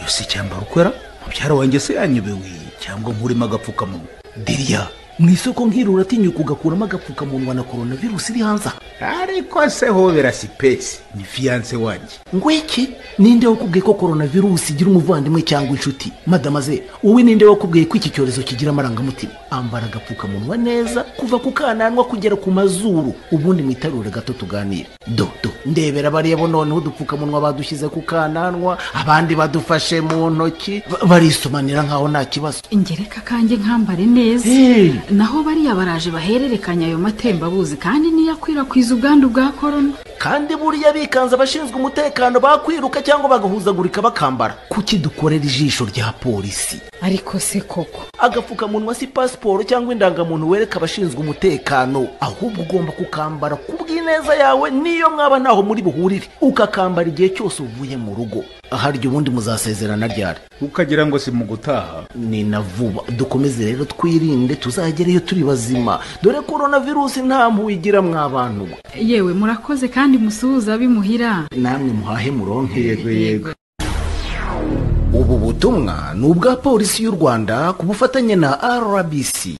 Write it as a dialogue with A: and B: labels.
A: Si cyambara ukwera mubyara wanjye se yanyobewe cyangwa nkurimo agapfukamunwa?
B: Diriya, mu isoko nk'iri uratinyuka ugakuramo agapfukamunwa na korona virusi iri hanze aha?
A: Ariko se hobera sipesi ni fiyanse wanjye.
B: Ngo iki? Ninde wakubwiye ko korona virusi igira umuvandimwe cyangwa inshuti? Madamaze, wowe ninde wakubwiye ko iki cyorezo kigira amarangamutima? Ambara agapfukamunwa neza kuva ku kananwa kugera ku mazuru, ubundi mwitarure gato tuganire. Do do, ndebera bariya bo noneho udupfukamunwa badushyize ku kananwa, abandi badufashe mu ntoki, barisomanira nkaho nta kibazo.
C: Ingereka kanjye nkambare neza.
B: Hey!
C: Naho bariya baraje bahererekanya ayo matembabuzi, kandi niyo akwirakwiza ubwandu bwa korona.
B: Kandi buriya bikanze abashinzwe umutekano bakwiruka cyangwa bagahuzagurika bakambara. Kuki dukorera ijisho rya polisi?
C: Ariko se koko
B: agapfukamunwa si pasiporo cyangwa indangamuntu wereka abashinzwe umutekano, ahubwo ugomba kukambara ku bw'ineza yawe, niyo mwaba ntaho muri buhurire, ukakambara igihe cyose uvuye mu rugo. Harya ubundi muzasezerana ryari?
A: Ukagira ngo si mu gutaha.
B: Ni na vuba. Dukomeze rero twirinde, tuzagereyo turi bazima, dore korona virusi nta mpuhwe igira mwa bantu mwe.
C: Yewe, murakoze kandi musuhuza bimuhira.
B: Namwe muhahe muronke.
A: Yego yego.
B: Ubu butumwa ni ubwa Polisi y'u Rwanda ku bufatanye na RBC.